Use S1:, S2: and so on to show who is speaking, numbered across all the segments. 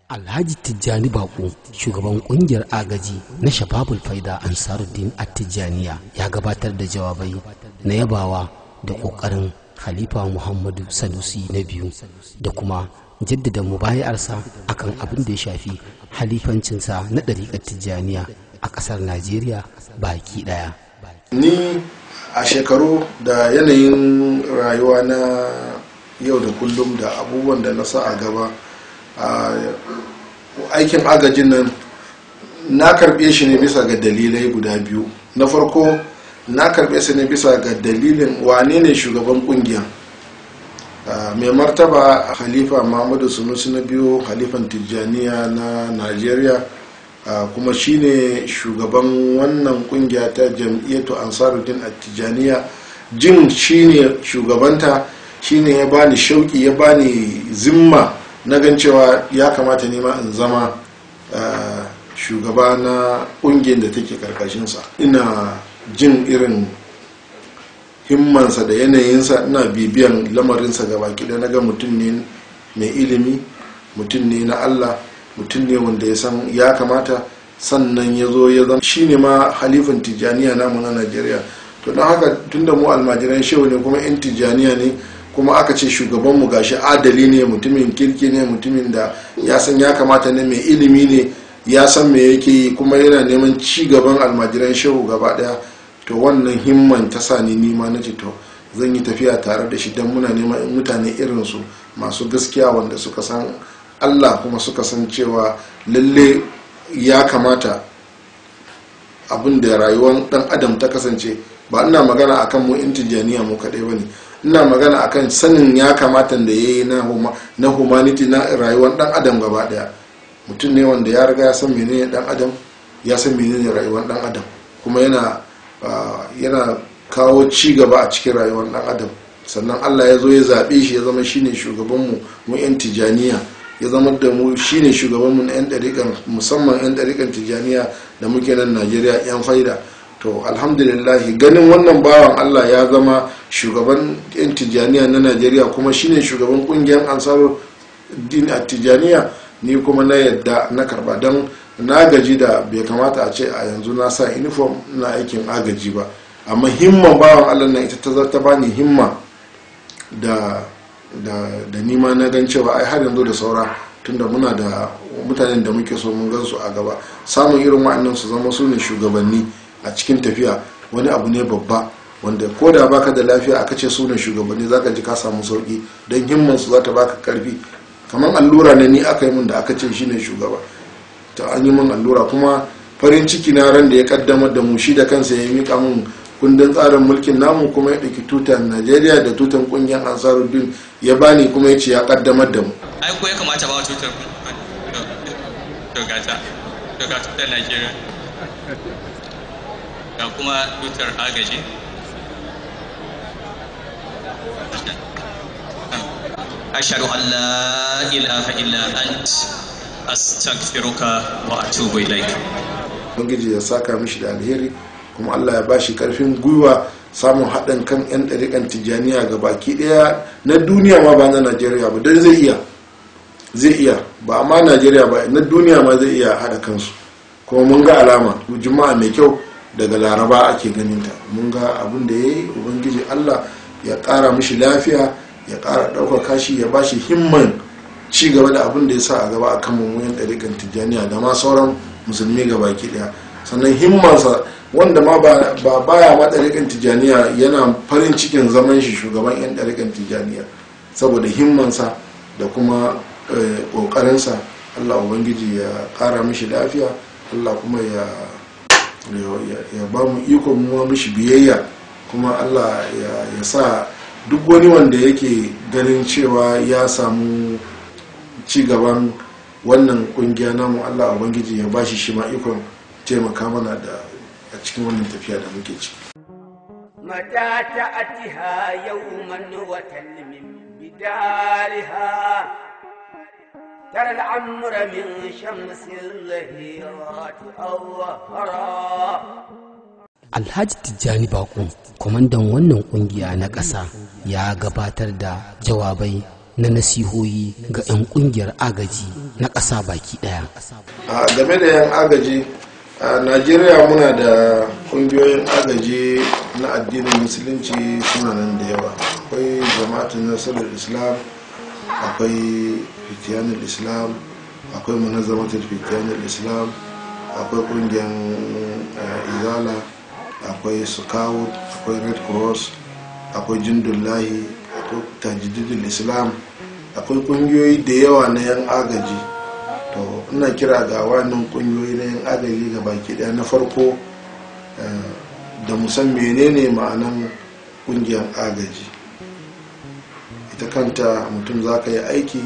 S1: Alhaji Tijjani Bako, shugaban kungiyar agaji na Shababul Faida Ansaruddin Attijaniya, ya gabatar da jawabai na yabawa da kokarin Khalifa Muhammadu Sanusi na biyu da kuma jaddada mubayarsa akan abin da ya shafi halifancinsa na ɗariƙar Tijjaniya a ƙasar Najeriya baki ɗaya.
S2: Ni a shekaru da yanayin rayuwa na yau da kullum da abubuwan da na sa a gaba, aikin agajin nan na karbe shi ne bisa ga dalilai guda biyu. Na farko, na karbe su ne bisa ga dalilin wane ne shugaban kungiya, mai martaba Khalifa Muhammadu Sunusi na biyu, Khalifan Tijjaniya na Najeriya, kuma shine shugaban wannan kungiya ta Jam'iyyatu Ansaruddin Tijjaniya. Jin shine shugabanta shine ya bani shauki, ya bani zimma na gan cewa ya kamata nima in zama shugaba na kungiyar da take karkashinsa. Ina jin irin himmansa da yanayinsa, ina bibiyan lamarinsa gaba da na ga mutum ne mai ilimi, mutum ne na Allah, mutum ne wanda ya san ya kamata. Sannan ya zo ya zama shine ma halifan Tijjaniya namu na Najeriya. To don haka, tunda mu almajiran Shehu ne kuma 'yan Tijjaniya ne, kuma aka ce shugabanmu gashi adali ne, mutumin kirki ne, mutumin da ya san ya kamata ne, mai ilimi ne, ya san me yake yi, kuma yana neman ci gaban almajiran Shehu gaba daya. To wannan himman ta sa ni nima na ce to zan yi tafiya tare da shi, don muna neman mutane irinsu masu gaskiya wanda suka san Allah kuma suka san cewa lalle ya kamata abin da rayuwar dan adam ta kasance. Ba ina magana akan mu 'yan Tijjaniya mu kaɗai ba ne, ina magana akan sanin ya kamata da ya yi na humanity, na rayuwar dan adam gaba daya. Mutum ne wanda ya riga ya san menene dan adam, ya san menene rayuwar dan adam, kuma yana kawo ci gaba a cikin rayuwar dan adam. Sannan Allah ya zo ya zaɓe shi ya zama shine shugabanmu mu 'yan Tijjaniya, ya zama da mu shine shugabanmu na 'yan ɗariƙan, musamman 'yan ɗariƙan Tijjaniya da muke nan Najeriya, 'yan faida. To alhamdulillah, ganin wannan bawan Allah ya zama shugaban 'yan Tijjaniya na Najeriya kuma shine shugaban kungiyar Ansar Din a Tijjaniya, ni kuma na yadda na karba, don na gaji da bai kamata a ce a yanzu na sa uniform na aikin agaji ba. Amma himman bawan Allah na ita ta ta bani himma da nima na gan cewa ai har yanzu da saura, tunda muna da mutanen da muke so mun gan su a gaba. Samun irin wa'annan su zama su ne shugabanni a cikin tafiya wani abu ne babba, wanda ko da baka da lafiya aka ce su ne shugabanni, zaka ji ka samu sauki, don himman su za ta baka karfi. Kamar allura ne ni aka yi mun da aka ce shine shugaba. Ta an yi mun allura, kuma farin ciki na ran da ya kaddamar da mu, shi da kansa ya mika mun kundin tsarin mulkin namu, kuma ya ɗauki tutan Najeriya da tutan ƙungiyar Ansaruddin ya bani, kuma ya ce ya kaddamar da mu.
S3: Ai ko ya kamata ba tutar to gata, to ga tutar Najeriya, ga kuma tutar agaji. Ashhadu an la ilaha illa ant, astaghfiruka wa atubu ilaik.
S2: Ubangiji ya saka mishi da alheri, kuma Allah ya bashi karfin gwiwa samun haɗin kan 'yan ɗariƙan Tijjaniya ga baki ɗaya na duniya ma, ba na Najeriya ba, don zai iya, zai iya, ba ma Najeriya ba, na duniya ma zai iya haɗa kansu. Kuma mun ga alama, Juma'a mai kyau daga Laraba ake ganinta. Mun ga abin da ya yi. Ubangiji Allah ya ƙara mishi lafiya, ya ƙara ɗaukaka shi, ya bashi himman ci gaba da abin da ya sa a gaba akan mummunan ɗariƙan Tijjaniya da ma sauran musulmi ga baki ɗaya. Sannan himmansa, wanda ma ba baya ma ɗariƙan Tijjaniya yana farin cikin zaman shi shugaban 'yan ɗariƙan Tijjaniya saboda himmansa da kuma ƙoƙarinsa. Allah Ubangiji ya ƙara mishi lafiya, Allah kuma ya ba mu ikon muwa mishi biyayya, kuma Allah ya sa duk wani wanda yake ganin cewa ya samu ci gaban wannan kungiya namu, Allah Ubangiji ya bashi shi ma ikon taimaka mana da a cikin wannan tafiya da muke ciki.
S4: متى تأتيها يوما وتلمم بدارها، ترى العمر من شمس الظهيرات أوهرا.
S1: Alhaji Tijjani Bako, kwamandan wannan kungiya na ƙasa, ya gabatar da jawabai na nasihohi ga 'yan kungiyar agaji na ƙasa baki ɗaya.
S2: A game da 'yan agaji a Najeriya, muna da kungiyoyin agaji na addinin Musulunci suna nan da yawa. Akwai Jama'atun Nasarar Islam, akwai Fitiyanul Islam, akwai Munazamatul Fitiyanul Islam, akwai kungiyar Izala, akwai Scout, akwai Red Cross, akwai Jindullahi, akwai Tajididul Islam, akwai kungiyoyi da yawa na 'yan agaji. To, ina kira ga wannan kungiyoyi na 'yan agaji ga baki daya, na farko da musan menene ma'anan kungiyar agaji ita kanta. Mutum za ka yi aiki,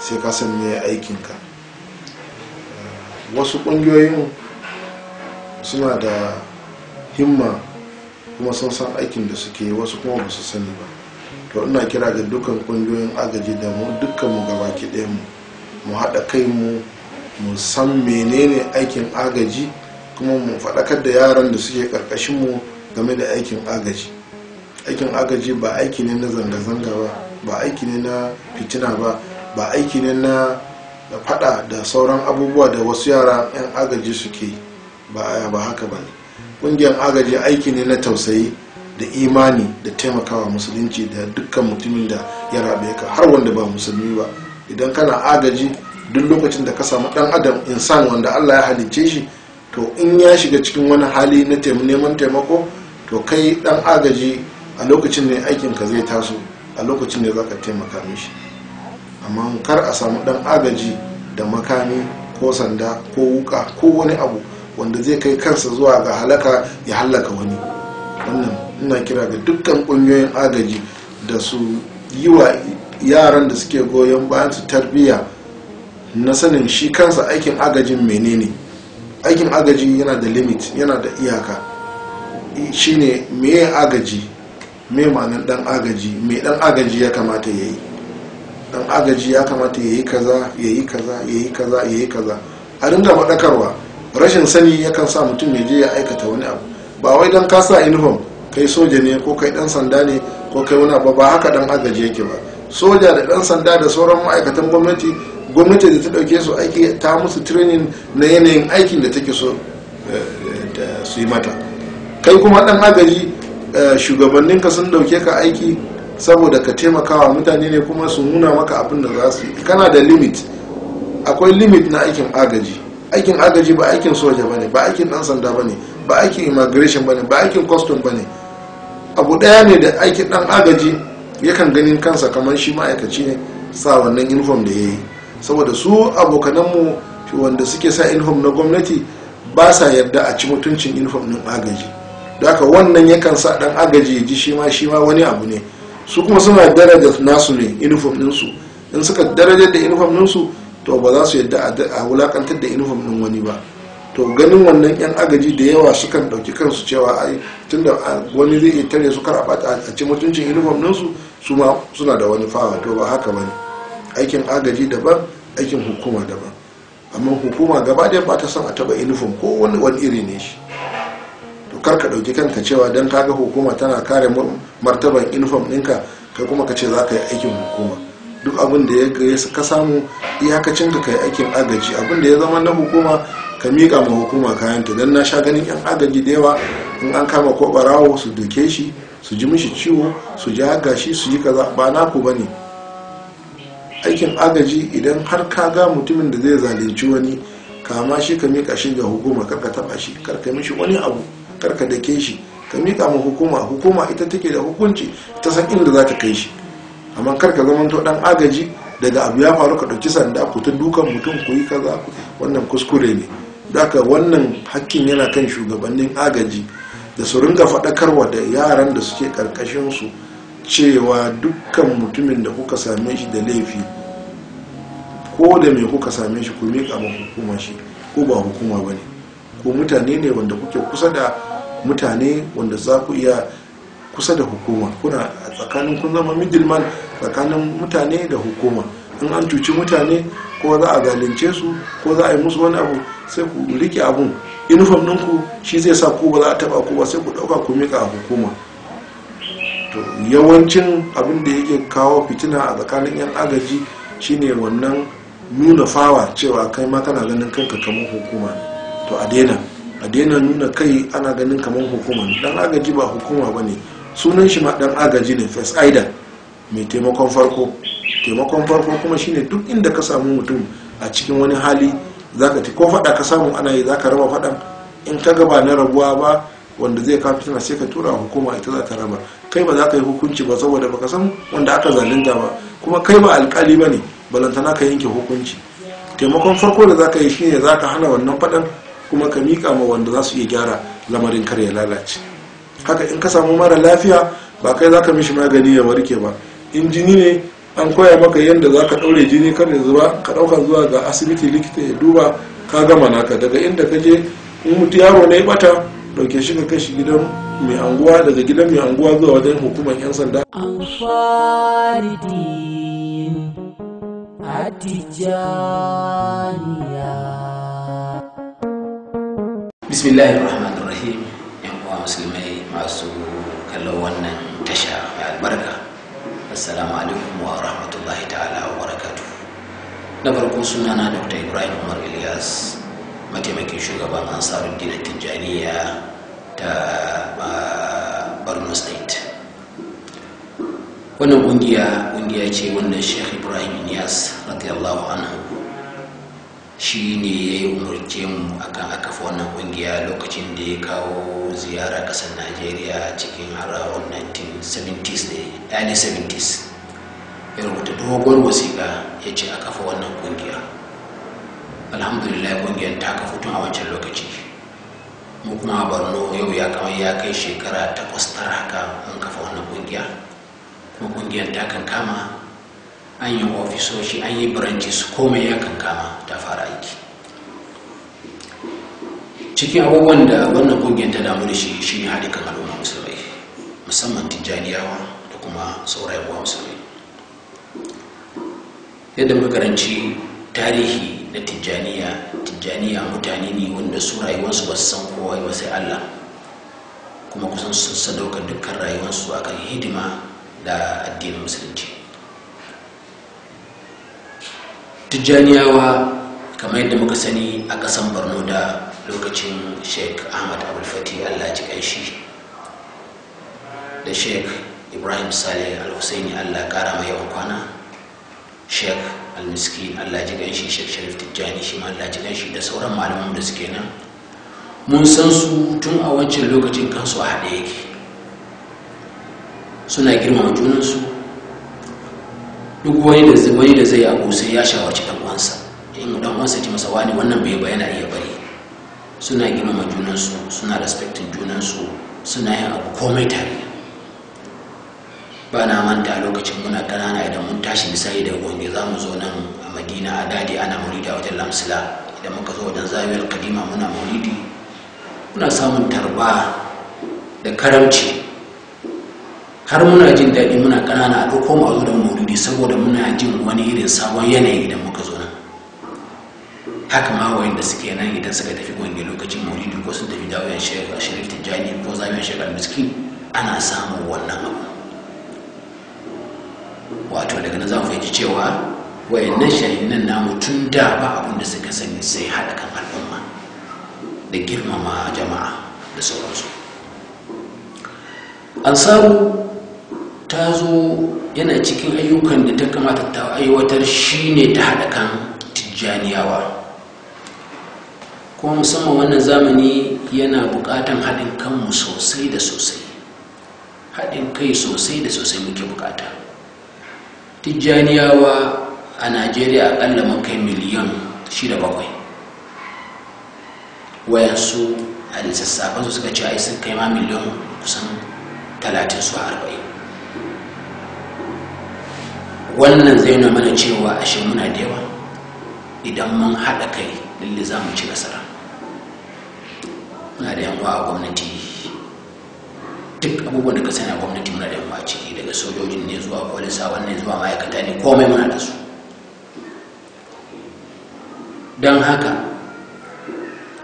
S2: sai ka san me aikinka. Wasu kungiyoyin suna da himma kuma sun san aikin da suke, wasu kuma ba su sani ba. To, ina kira ga dukkan kungiyoyin agaji da mu dukkan mu gabaki ɗayan mu, mu haɗa kai, mu mu san menene aikin agaji, kuma mu faɗakar da yaran da suke ƙarƙashin mu game da aikin agaji. Aikin agaji ba aiki ne na zanga-zanga ba, ba aiki ne na fitina ba, ba aiki ne na faɗa da sauran abubuwa da wasu yara 'yan agaji suke ba. Ba haka ba ne. Ƙungiyar agaji aiki ne na tausayi da imani da taimakawa Musulunci da dukkan mutumin da ya rabe ka, har wanda ba Musulmi ba. Idan kana agaji, duk lokacin da ka samu dan adam, insan wanda Allah ya halicce shi, to in ya shiga cikin wani hali na neman taimako, to kai dan agaji a lokacin ne aikin ka zai taso, a lokacin ne zaka taimaka mishi. Amma kar a samu dan agaji da makami ko sanda ko wuka ko wani abu wanda zai kai kansa zuwa ga halaka, ya halaka wani. Wannan ina kira ga dukkan kungiyoyin agaji da su yi wa yaran da suke goyon bayan su tarbiyya na sanin shi kansa aikin agajin menene. Aikin agaji yana da limit, yana da iyaka. Shine meye agaji, me ma'anar dan agaji, me dan agaji ya kamata ya yi. Dan agaji ya kamata ya yi kaza, ya yi kaza, ya yi kaza, ya yi kaza. A ringa faɗakarwa. Rashin sani yakan sa mutum ya je ya aikata wani abu. Ba wai dan ka sa uniform kai soja ne ko kai dan sanda ne ko kai wani abu, ba haka dan agaji yake ba. Soja da dan sanda da sauran ma'aikatan gwamnati, gwamnati da ta dauke su aiki ta musu training na yanayin aikin da take so da su yi mata. Kai kuma dan agaji, shugabanninka sun dauke ka aiki saboda ka taimakawa mutane ne, kuma su nuna maka abin da za su yi. Kana da limit, akwai limit na aikin agaji. Aikin agaji ba aikin soja ba ne, ba aikin dan sanda ba ne, ba aikin immigration ba ne, ba aikin custom ba ne. Abu daya ne da aikin dan agaji, yakan ganin kansa kamar shi ma'aikaci ne sa wannan uniform da ya yi, saboda su abokananmu wanda suke sa uniform na gwamnati ba sa yarda a ci mutuncin uniform din agaji. Da haka wannan yakan sa dan agaji ya ji shi ma wani abu ne. Su kuma suna daraja nasu ne, uniform ɗinsu. In suka darajar da uniform ɗinsu, to ba za su yadda a wulakantar da uniform ɗin wani ba. To, ganin wannan, yan agaji da yawa sukan ɗauki kansu cewa ai tunda wani zai iya tare su kar a bata, a ci mutuncin uniform ɗinsu, su ma suna da wani fawa. To, ba haka bane. Aikin agaji daban, aikin hukuma daban. Amma hukuma gaba ɗaya ba ta son a taɓa uniform ko wani wani iri ne shi. To, kar ka ɗauki kanka cewa don kaga hukuma tana kare martaban uniform ɗinka, kai kuma ka ce za ka yi aikin hukuma. Duk abin da ya ka samu, iyakacin ka kai aikin agaji. Abin da ya zama na hukuma, ka miƙa ma hukuma kayanta. Don na sha ganin yan agaji da yawa, in an kama ko barawo, su doke shi, su ji mishi ciwo, su ja gashi, su yi kaza. Ba naku bane aikin agaji. Idan har ka ga mutumin da zai zalunci wani, kama shi ka miƙa shi ga hukuma. Kar ka taɓa shi, kar ka mishi wani abu, kar ka dake shi, ka miƙa ma hukuma. Hukuma ita take da hukunci, ta san inda za ta kai shi. Amma kar ka zama to dan agaji, daga abu ya faru ka ɗauki sanda ku ta dukan mutum, ku yi kaza. Wannan kuskure ne. Haka wannan hakkin yana kan shugabannin agaji da su ringa faɗakarwa da yaran da suke ƙarƙashin su cewa dukkan mutumin da kuka same shi da laifi, ko da me kuka same shi, ku miƙa ma hukuma shi. Ko ba hukuma ba ne, ko mutane ne wanda kuke kusa da mutane, wanda za ku iya kusa da hukuma, kuna a tsakanin, kun zama middleman tsakanin mutane da hukuma. In an cuci mutane, ko za a zalunce su, ko za a yi musu wani abu, sai ku rike abun. Uniform ɗinku shi zai sa ku ba za a taba ku ba, sai ku ɗauka ku miƙa a hukuma. To, To yawancin abin da yake kawo fitina a tsakanin 'yan agaji shine wannan nuna fawa cewa kai ma kana ganin kanka kamar hukuma ne. To a daina nuna kai ana ganin kamar hukuma ne. Dan agaji ba hukuma ba ne, sunan shi ma dan agaji ne, first aider, mai taimakon farko. Taimakon farko kuma shine duk inda ka samu mutum a cikin wani hali zaka ti ko fada ka samu ana yi, zaka raba fadan. In ka gaba na rabuwa ba wanda zai kawo fitina, sai ka tura hukuma, ita za ta raba. Kai ba za ka yi hukunci ba saboda baka san wanda aka zalunta ba, kuma kai ba alkali ba ne, balantana ka yanke hukunci. Taimakon farko da za ka yi shine za ka hana wannan fadan, kuma ka miƙa ma wanda za su iya gyara lamarin kar ya lalace. Haka in ka samu mara lafiya, ba kai za ka mishi magani ya warke ba. In jini ne, an koya maka yadda za ka ɗaure jini kar ya zuba, ka ɗauka zuwa ga asibiti, likita ya duba, ka gama naka. Daga inda ka je, in mutu yaro ne ya bata, ɗauke shi ka kai shi gidan mai anguwa, daga gidan mai anguwa zuwa wajen hukumar 'yan sanda.
S5: Ansarudin Attijaniya.
S1: Bismillahir Rahmanir Rahim. Yan uwa musulmai masu kallon wannan tasha mai albarka, assalamu alaikum wa rahmatullahi ta'ala wa barakatuh. Na farko, sunana Dr. Ibrahim Umar Ilyas, mataimakin shugaban Ansaruddin Tijjaniya ta Borno State. Wannan kungiya, kungiya ce wanda Sheikh Ibrahim Inyas radiyallahu anhu shi ne ya yi umarce mu akan a kafa wannan kungiya lokacin da ya kawo ziyara kasar Najeriya cikin around 1970s ne, early 70s. Ya rubuta doguwar wasiƙa, ya ce a kafa wannan kungiya. Alhamdulillah, kungiyar ta kafu tun a wancan lokaci. Mu kuma a Borno yau ya kamar ya kai shekara 8, 9 haka mun kafa wannan kungiya, kuma kungiyar ta kan kama, an yi ofisoshi, an yi branches, komai ya kan kama, ta fara aiki. Cikin abubuwan da wannan kungiyar ta damu da shi shine haɗin kan al'umma musulmai, musamman Tijjaniyawa da kuma sauran uwa musulmai. Yadda muka karanci tarihi na Tijjaniya, Tijjaniya mutane ne wanda su rayuwarsu ba su san kowa ba sai Allah, kuma kusan sun sadaukar dukkan rayuwarsu akan hidima da addinin musulunci. Tijjaniyawa, kamar yadda muka sani a ƙasan Borno da lokacin Sheikh Ahmad Abulfati, Allah ji ƙanshi, da Sheikh Ibrahim Saleh Al-Husaini, Allah ƙara mai yawan kwana, Sheikh Al-Miskin, Allah ji ƙanshi, Sheikh Sharif Tijjani shi ma Allah ji ƙanshi, da sauran malaman da suke nan, mun san su tun a wancan lokacin kansu a haɗe yake, suna girmama junansu. Duk wani da zai abu sai ya shawarci dan uwansa. In dan uwansa ce masa, "Wani, wannan bai ba," yana iya bari. Suna girmama junansu, suna respecting junansu, suna yin abu komai tare. Ba na manta a lokacin muna kanana, idan mun tashi misali daga Gombe za mu zo nan a Madina, a Dadi ana maulidi a wajen Lamsila, idan muka zo wajen Zawiyar Kadima muna maulidi, muna samun tarba da karamci, har muna jin daɗi. Muna ƙanana a ɗauko mu a zo da maulidi saboda muna jin wani irin sabon yanayi idan muka zo nan. Haka ma wayanda suke nan, idan suka tafi Gombe lokacin maulidi, ko sun tafi zawiyar Sheikh Sharif Tijjani ko zawiyar Sheikh Al-Miskin, ana samun wannan abu. Wato daga nan za mu fahimci cewa wayannan shahinan namu tun da ba abin da suka sani sai haɗa kan al'umma da girmama jama'a da sauransu. Ansaru ta zo, yana cikin ayyukan da ta kamata ta aiwatar shine ta haɗa kan Tijjaniyawa. Kuma musamman wannan zamani yana buƙatan haɗin kanmu sosai da sosai, haɗin kai sosai da sosai muke buƙata. Tijjaniyawa a Najeriya aƙalla mun kai miliyan 6-7. Wayansu a lissafansu suka ce ai sun kai ma miliyan kusan 30 su 40. Wannan zai nuna mana cewa ashe muna da yawa. Idan mun haɗa kai, lalle za mu ci nasara. Muna da yan uwa a gwamnati, duk abubuwan da ka sani a gwamnati muna da yan uwa ciki, daga sojojin ne zuwa polisawan ne zuwa ma'aikata ne, komai muna da su. Don haka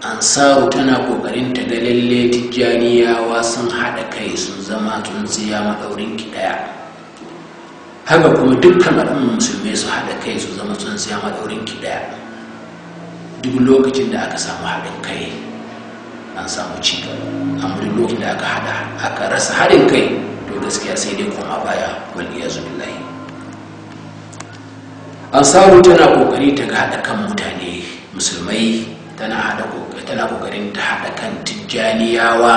S1: ansaru
S6: Ansaru tana kokarin ta ga lalle Tijjaniyawa sun haɗa kai sun zama tsuntsiya maɗaurin ki ɗaya. Haka kuma dukkan al'ummar musulmai su haɗa kai su zama tsuntsiya maɗaurin ki ɗaya. Duk lokacin da aka samu haɗin kai an samu ci gaba, amma duk lokacin da aka haɗa aka rasa haɗin kai to gaskiya sai dai koma baya, wal iyazu billahi. Ansaru tana kokari ta ga haɗa kan mutane musulmai, tana kokarin ta haɗa kan Tijjaniyawa,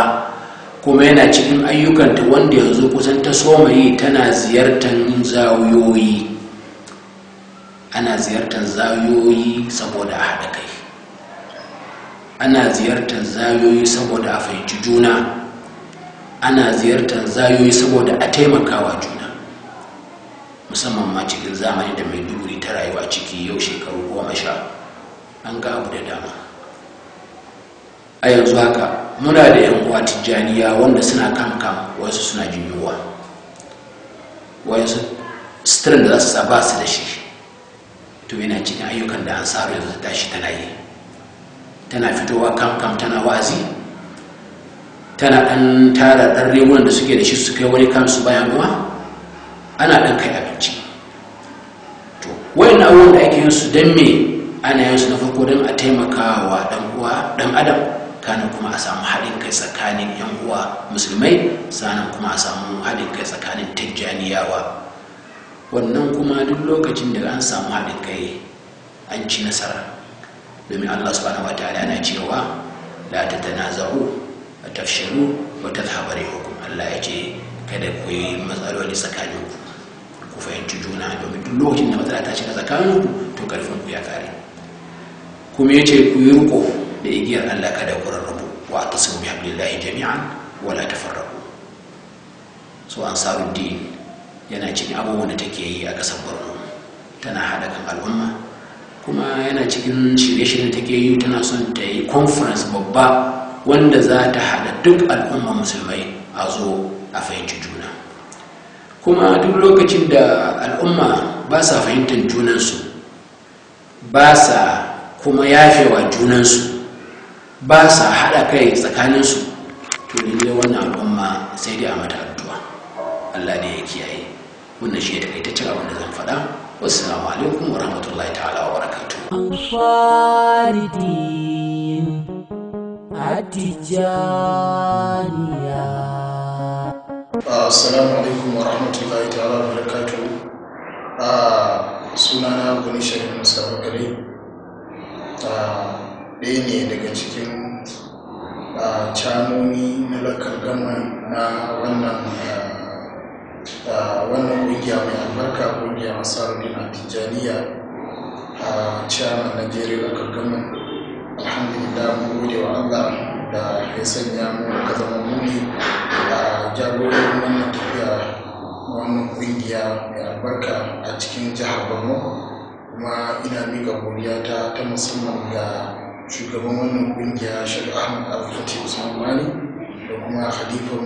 S6: kuma yana cikin ayyukanta wanda yanzu kusan ta soma yi, tana ziyartar zawiyoyi. Ana ziyartar zawiyoyi saboda a haɗa kai, ana ziyartar zawiyoyi saboda a fahimci juna, ana ziyartar zawiyoyi saboda a taimakawa juna, musamman ma cikin zamani da Maiduguri ta rayuwa ciki yau shekaru 10 an ga abu da dama. A yanzu haka muna da yan uwa Tijjaniya wanda suna kam wasu suna jin yunwa, wasu suturan da za su sa ba su da shi. To yana cikin ayyukan da Ansaru yanzu ta tashi tana yi, tana fitowa kam tana wa'azi, tana ɗan tara ɗan rigunan da suke da shi su kai wani kam su bayan uwa, ana ɗan kai abinci. To wayan abubuwan da ake yin su don me ana yin su? Na farko don a taimakawa ɗan uwa ɗan adam, kana kuma a samu haɗin kai tsakanin yan uwa musulmai, sannan kuma a samu haɗin kai tsakanin Tijjaniyawa. Wannan kuma duk lokacin da an samu haɗin kai an ci nasara, domin Allah subhanahu wataala yana cewa la tatanaza'u wa tafshalu wa tadhhabu rihukum. Allah ya ce kada ku yi matsaloli tsakaninku, ku fahimci juna, domin duk lokacin da matsala ta shiga tsakaninku to karfin ku ya kare. Kuma ya ce ku yi riko da igiyar Allah kada ku rarrabu, wa tasimu bi hablillahi jami'an wa la tafarraqu. So Ansaruddin yana cikin abubuwan da take yi a ƙasar Borno, tana haɗa kan al'umma, kuma yana cikin shirye-shiryen take yi, tana son ta yi conference babba wanda za ta haɗa duk al'umma musulmai a zo a fahimci juna. Kuma duk lokacin da al'umma ba sa fahimtar junansu, ba sa kuma yafewa junansu, ba sa haɗa kai tsakaninsu, to lalle wannan al'umma sai dai a mata addu'a, Allah ne ya kiyaye. Wannan shi ya takaitaccen abin da zan faɗa. Wassalamu alaikum wa rahmatullahi ta'ala wa barakatuh.
S5: Ansaruddin Attijaniya.
S2: Assalamu alaikum wa rahmatullahi ta'ala wa barakatuh. Sunana Gani Sharif Musa Bakare, ɗaya ne daga cikin camomi na lakal gama na wannan ƙungiya mai albarka, ƙungiya Ansaruddin Attijaniya, a chairman Nigeria local government. Alhamdulillah, mun gode wa Allah da ya sanya mu ka zama muni a jagororin wannan tafiya na wannan ƙungiya mai albarka a cikin jihar Borno. Kuma ina miƙa godiya ta musamman ga shugaban wannan ƙungiya Sheikh Ahmad Al-Fatih Usman Mani da kuma khalifan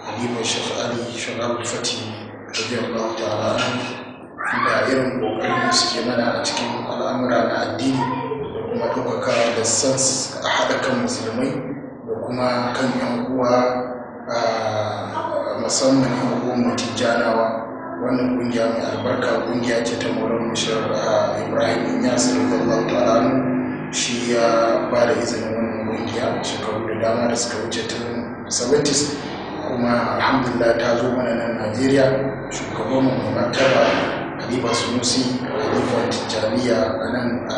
S2: Halima Sheikh Ali Sheikh Abdul Fatih radiyallahu ta'ala da irin kokarin da suke mana a cikin al'amura na addini da kuma ɗaukaka da san a haɗa kan musulmai da kuma kan yan uwa, musamman yan uwan mu Tijjanawa. Wannan ƙungiya mai albarka ƙungiya ce ta Maulana Sheikh Ibrahim Inyas radiyallahu ta'ala, shi ya ba da izinin wannan ƙungiya shekaru da dama da suka wuce tun 70s, kuma alhamdulillah ta zo mana nan Najeriya. Shugaban mu mai martaba Halifa Sunusi, Halifa Tijjaniya a nan a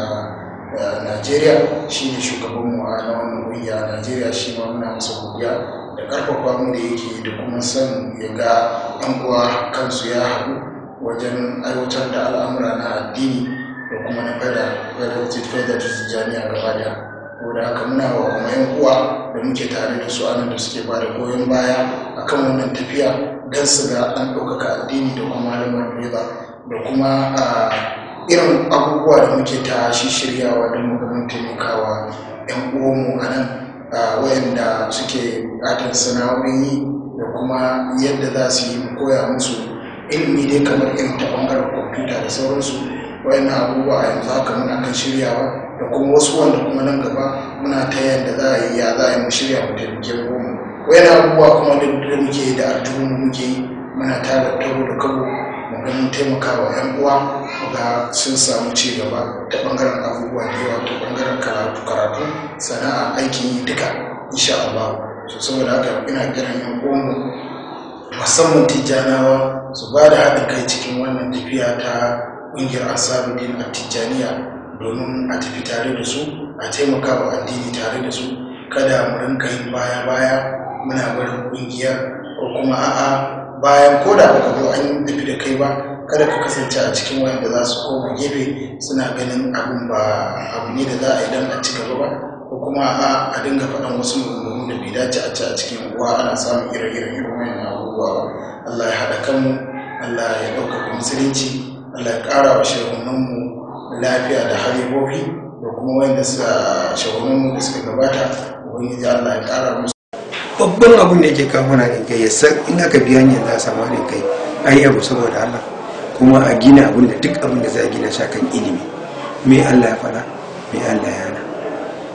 S2: Najeriya, shine shugaban mu a wannan kungiya a Najeriya. Shi ma muna masa godiya da karfafa mu da yake da kuma son ya ga yan uwa kansu ya haɗu wajen aiwatar da al'amura na addini da kuma na fada fada Tijjaniya gaba daya. Saboda haka muna wa kuma yan uwa da muke tare da su anan da suke ba da goyon baya akan wannan tafiya don su ga an ɗaukaka addini da kuma malaman riba da kuma irin abubuwa da muke ta shiryawa don mu ga mun taimakawa yan uwanmu a nan wayanda suke buƙatar sana'o'in yi da kuma yadda za su yi koya musu ilimi dai kamar irin ta ɓangaren kwamfuta da sauransu. Wayannan abubuwa a yanzu haka muna kan shiryawa. Da kuma wasu wanda kuma nan gaba muna ta yadda za a yi, ya za a yi mu shirya mu taimake mu. Wani abubuwa kuma da muke da aljihunmu muke yi, muna tara tabo da kabo mu ga mun taimaka wa 'yan uwa, mu ga sun samu ci gaba ta bangaren abubuwa da yawa, ta bangaren karatu, sana'a, aikin yi duka, insha Allah. So saboda haka ina kiran 'yan uwanmu, musamman Tijjanawa, su ba da haɗin kai cikin wannan tafiya ta ƙungiyar Ansaruddin a Tijjaniya, domin a tafi tare da su, a taimaka wa addini tare da su. Kada mu rinka yin baya-baya muna barin ƙungiyar, ko kuma a'a, bayan ko da baka zo an tafi da kai ba, kada ka kasance a cikin wayanda za su koma gefe suna ganin abun ba abu ne da za a yi don a ci gaba ba, ko kuma a dinga faɗan wasu maganganu da bai dace a ci a cikin uwa ana samun ire-iren irin wayannan abubuwa ba. Allah ya haɗa kanmu, Allah ya ɗaukaka musulunci, Allah ya ƙara wa shehunanmu lafiya da halibobi da kuma wayanda suka shehunanmu da suka gabata. Ubangiji Allah ya ƙara musu.
S7: Babban abin da yake kawo mana haɗin kai, ya san in aka biya ni za a samu haɗin kai, a yi abu saboda Allah, kuma a gina abin da duk abin da za a gina shi kan ilimi, me Allah ya faɗa, me Allah ya hana.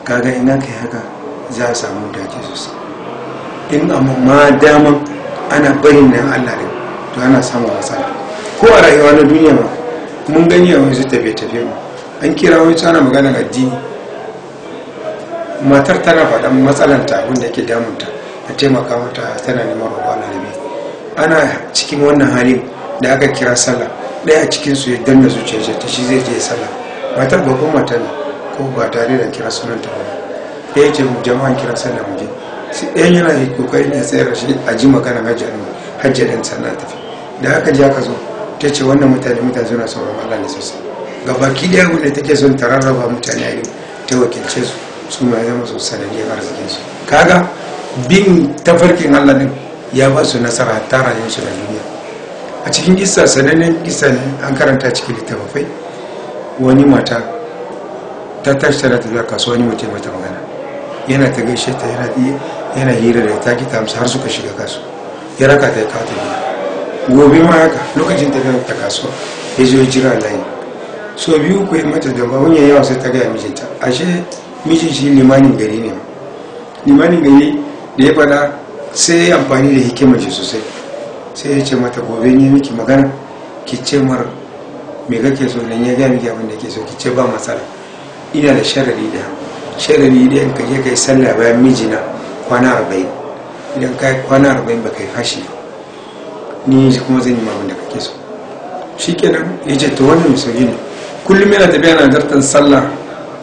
S7: Kaga in aka yi haka za a samu dace sosai. In amma ma daman ana barin nan Allah ne, to ana samun matsala. Ko a rayuwa na duniya ma mun gani a wasu tafiye-tafiye mu, an kira wani ana maganar addini, matar tana faɗan matsalanta, abin da ke damunta, a taimaka mata, tana neman roƙo lalabi. Ana cikin wannan halin da aka kira sallah, ɗaya a cikin su ya danna zuciyar shi ta shi zai je sallah. Matar babban mata ne, ko ba tare da kira sunanta ba. Ɗaya ce, jama'an, kira sallah mu je. Ɗayan yana da kokarin ya tsayar shi a ji maganar hajji ɗin sannan tafi. Da aka je aka zo, ta ce wannan mutane suna sauran Allah ne sosai. Gabaki ɗaya abin da take son ta rarraba mutane a yau, ta wakilce su, su ma zama su sanadiyar arzikinsu. Kaga bin tafarkin Allah din ya ba su nasara hatta rayuwarsu da duniya. A cikin kissa, sanannen kissa ne, an karanta cikin littattafai, wani mata ta tashi tana tafiya kasuwa, wani mutum mata magana, yana ta gaishe ta, yana hira da ta kita amsa har suka shiga kasuwa, ya raka ta, ya kawo ta gida. Gobe ma haka, lokacin tafiya ta kasuwa, ya zo ya jira layi so biyu ku yi mata da babun ya yawa. Sai ta gaya mijinta. Ashe mijin shi limanin gari ne. Limanin gari da ya fada, sai ya amfani da hikimar shi sosai, sai ya ce mata, gobe ne miki magana, ki ce mar me kake so nan, ya gaya miki abin da ke so, ki ce ba matsala, ina da sharari da sharari da in ka je kai sallah bayan mijina kwana 40, idan ka yi kwana 40 ba kai fashi, ni kuma zan yi ma abin da kake so. Shikenan, ya ce to wannan mai sauki ne. Kullum yana tafiya na zartan sallah,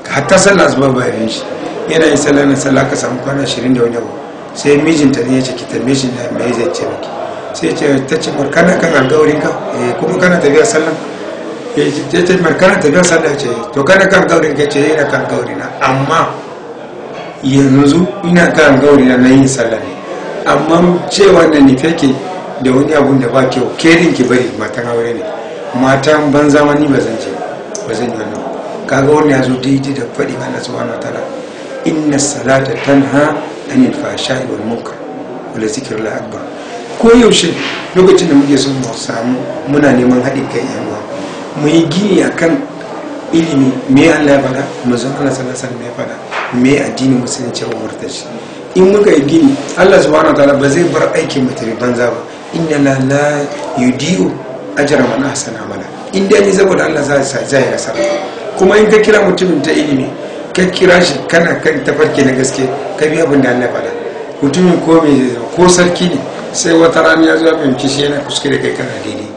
S7: hatta sallah asuba bayan shi yana yin sallah na sallah. Ka samu kwana 20 da wani abu, sai mijinta ne ya ce ki tambaye shi na me zai ce miki. Sai ce ta ce mar, kana kan alƙawarin ka? Eh. Kuma kana tafiya sallah? Ya ce mar, kana tafiya sallah? Ce to kana kan alƙawarin ka? Ce yana kan alƙawari na, amma yanzu ina kan alƙawari na yin sallah ne, amma cewa na nufe ke da wani abun da ba kyau, kerin ki bari, matan aure ne, matan banza ma, ni ba zan ce ba zan yi wannan. Kaga wannan ya zo daidai da faɗin Allah subhanahu wataala, inna salata tanha anil fahsha'i wal munkar wa la zikrullahi akbar. Ko yaushe lokacin da muke son mu samu, muna neman haɗin kai yan uwa, mu yi gini akan ilimi, me Allah ya faɗa, manzon Allah sallallahu alaihi wasallam ya faɗa, me addinin musulunci ya umarta shi. In muka yi gini, Allah subhanahu wataala ba zai bar aikin mu tafi banza ba. Inna la yudi'u ajra man ahsana amala. In dai ni saboda Allah za yi nasara. Kuma in ka kira mutumin ta ilimi, ka kira shi kana kan tafarki na gaske, ka bi abin da Allah faɗa, mutumin ko mai zai zama, ko sarki ne, sai wata rana ya zo ya fahimci shi yana kuskure, kai kana daidai.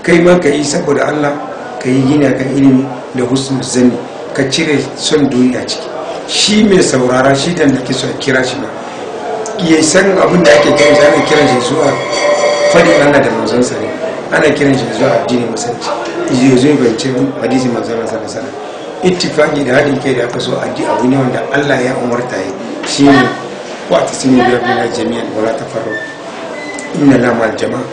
S7: Kai ma ka yi saboda Allah, ka yi gini kan ilimi da husnul zanni, ka cire son duniya ciki. Shi mai saurara, shi da nake so a kira shi ma ya san abin da ake kiran shi, ana kiran shi zuwa fadin Allah da manzonsa ne, ana kiran shi zuwa addinin musulunci. Ya zo bance hadisi manzon Allah sallallahu alaihi wasallam. Ittifaqi da haɗin kai da aka so addi abu ne wanda Allah ya umarta yi, shine wa tasimu bi rabbina jami'an wala tafarraqu inna la ma'al jama'a.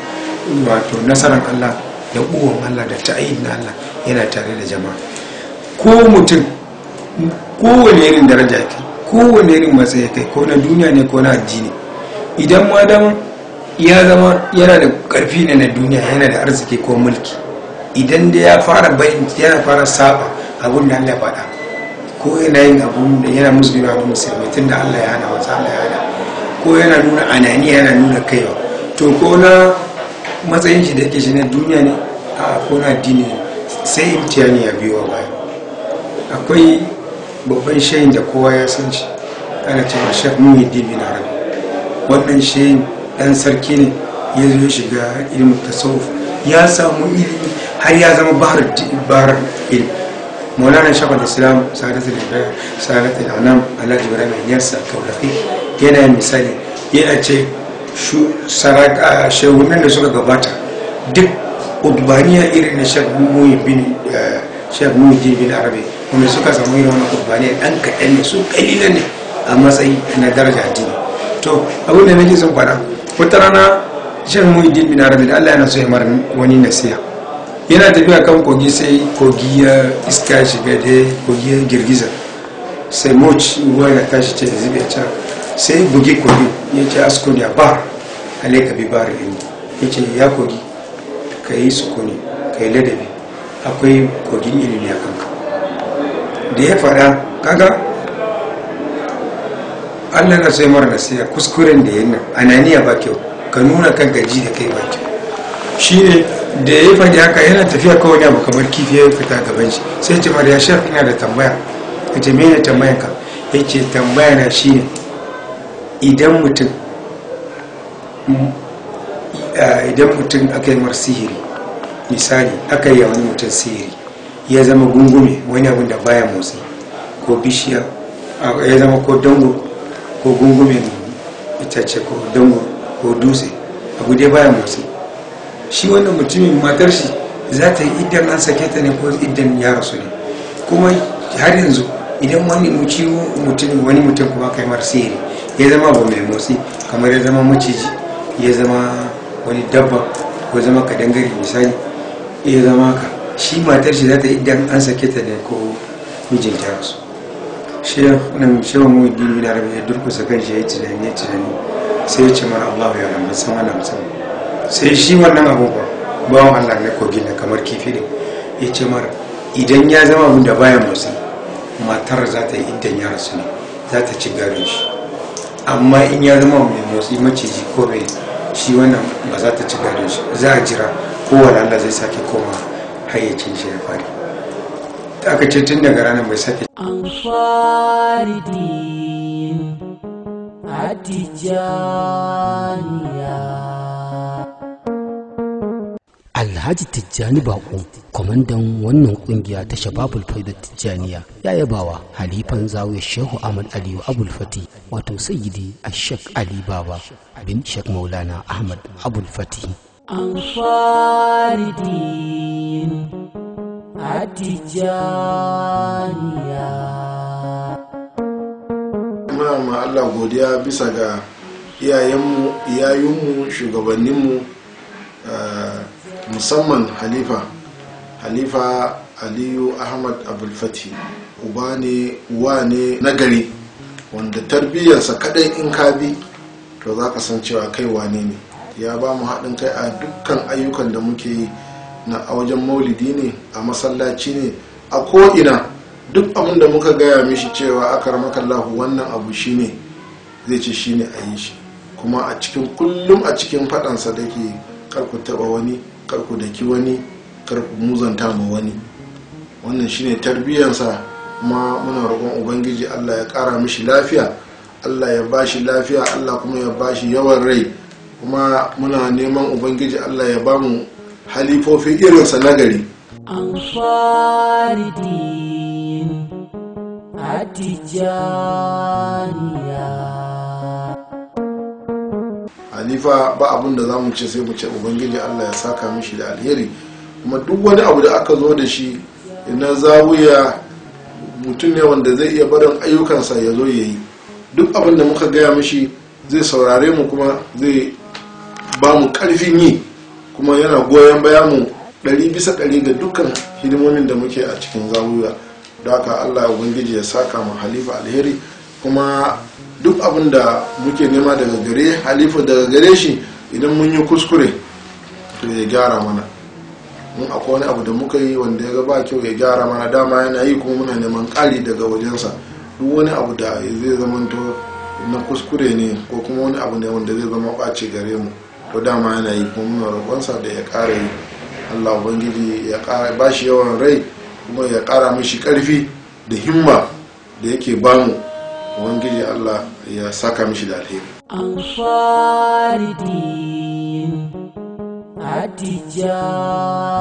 S7: Wato nasaran Allah da uwan Allah da ta'ayyid na Allah yana tare da jama'a. Ko mutum kowane irin daraja kai, kowane irin matsayi kai, ko na duniya ne ko na addini, idan ma dama ya zama yana da karfi ne na duniya, yana da arziki ko mulki, idan da ya fara bayin, yana fara saba abin da Allah ya faɗa, ko yana yin abu da yana musguna wa musulmi tun da Allah ya hana wasu Allah ya hana, ko yana nuna ananiya yana nuna kaiwa, to ko na matsayin shi da yake shi na duniya ne a ko na addini ne, sai imtiyani ya biyo baya. Akwai babban shayin da kowa ya san shi, ana cewa Sheikh Muhyiddin bin Arabi. Wannan shayin dan sarki ne, ya zo ya shiga ilimin tasawuf, ya samu ilimi har ya zama bahar ilimi. Maulana Shekul Islam Sadatul Anam Alhaji Ibrahim Inyas Kaulafi yana misali, yana ce shehunan da suka gabata duk udbaniya irin na Sheikh Muhyiddin bin Arabi wanda suka samu irin wannan udbaniya dan kaɗan ne, su kalilan ne a matsayi na daraja addini. To abin da nake son faɗa, wata rana Sheikh Muhyiddin bin Arabi da Allah yana so ya mara wani nasiha, yana tafiya kan kogi, sai kogi ya iska shiga da kogi ya girgiza, sai moci ruwa yana tashi ce zube can, sai bugi kogi ya ce askuni a bar alaika bi bar ilmi, ya ce ya kogi ka yi sukuni ka yi ladabi, akwai kogin ilimi a kanka. Da ya faɗa kaga Allah na sai mara nasiha, kuskuren da yin nan ananiya ba kyau, ka nuna kanka ji da kai ba kyau. Shine da ya faɗi haka yana tafiya kawai wani abu kamar kifi ya fita gaban shi, sai ce mara ya shaf ina da tambaya. Ya ce mene tambayan ka? Ya ce tambaya na shine idan mutum aka yi mar sihiri, misali aka yi wani mutum sihiri ya zama gungume wani abin da baya motsi, ko bishiya ya zama ko dango ko gungume itace ko dango ko dutse, abu dai baya motsi, shi wannan mutumin matar shi za ta yi idan an sake ta ne ko idan ya rasu ne? Kuma har yanzu idan wani mutum wani mutum kuma kai mar sihiri ya zama abu mai motsi, kamar ya zama maciji, ya zama wani dabba ko zama kadangare misali, ya zama haka, shi matar shi za ta yi idan an sake ta ne ko mijinta ya rasu? Shehu Muhyiddin bin Arabi ya durkusa kan shi ya tunani ya tunani, sai ya ce mara Allahu ya rahama san wannan musamman. Sai shi wannan abubuwa bawan Allah na kogi na kamar kifi ne, ya ce mara idan ya zama abin da baya motsi, matar za ta yi idan ya rasu ne za ta ci gadon shi, amma in ya zama mai motsi maciji ko mai shi wannan ba za ta ci gadon shi, za a jira kowane Allah zai sake koma hayyacin shi ya fari. Aka ce tun daga ranar bai sake.
S5: Ansarudin Attijaniya.
S1: Alhaji Tijjani Bako, kwamandan wannan kungiya ta Shababul Faida Tijjaniya, ya yabawa halifan zawiyar Shehu Ahmad Aliyu Abul Fati, wato Sayyidi Ashek Ali Baba bin Sheikh Maulana Ahmad Abul Fati.
S5: Ansarudin Attijaniya.
S2: Muna ma Allah godiya bisa ga iyayenmu, iyayunmu, shugabanninmu, musamman halifa Aliyu Ahmad Abulfati, uba ne, uwa ne na gari, wanda tarbiyyarsa kadai in ka bi to za ka san cewa kai wane ne. Ya ba mu haɗin kai a dukkan ayyukan da muke yi, na a wajen maulidi ne, a masallaci ne, a ko'ina, duk abin da muka gaya mishi cewa akaramakallahu wannan abu shine, zai ce shine a yi shi. Kuma a cikin kullum a cikin faɗansa da ke karku taɓa wani, karku daki wani, karku muzanta ma wani. Wannan shine tarbiyyansa. Kuma muna roƙon Ubangiji Allah ya ƙara mishi lafiya, Allah ya bashi lafiya, Allah kuma ya bashi yawan rai. Kuma muna neman Ubangiji Allah ya bamu halifofi irinsa na gari.
S5: Ansarudin Attijaniya.
S2: Halifa ba abun da za mu ce sai mu ce Ubangiji Allah ya saka mishi da alheri. Kuma duk wani abu da aka zo da shi na zawiya, mutum ne wanda zai iya barin ayyukansa ya zo ya yi. Duk abin da muka gaya mishi zai saurare mu, kuma zai ba mu karfin yi, kuma yana goyon bayan mu 100% ga dukkan hidimomin da muke a cikin zawiya. Da haka Allah Ubangiji ya saka mu halifa alheri. Kuma duk abin da muke nema daga gare halifa, daga gare shi, idan mun yi kuskure to ya gyara mana. In akwai wani abu da muka yi wanda ya ga ba kyau, ya gyara mana. Dama yana yi, kuma muna neman ƙari daga wajensa. Duk wani abu da zai zamanto na kuskure ne, ko kuma wani abu ne wanda zai zama ɓaci gare mu, to dama yana yi, kuma muna roƙonsa da ya ƙara yi. Allah Ubangiji ya ƙara ba shi yawan rai, kuma ya ƙara mishi ƙarfi da himma da yake bamu. Ubangiji Allah ya saka mishi da alheri.
S5: Ansar Din Attijaniya.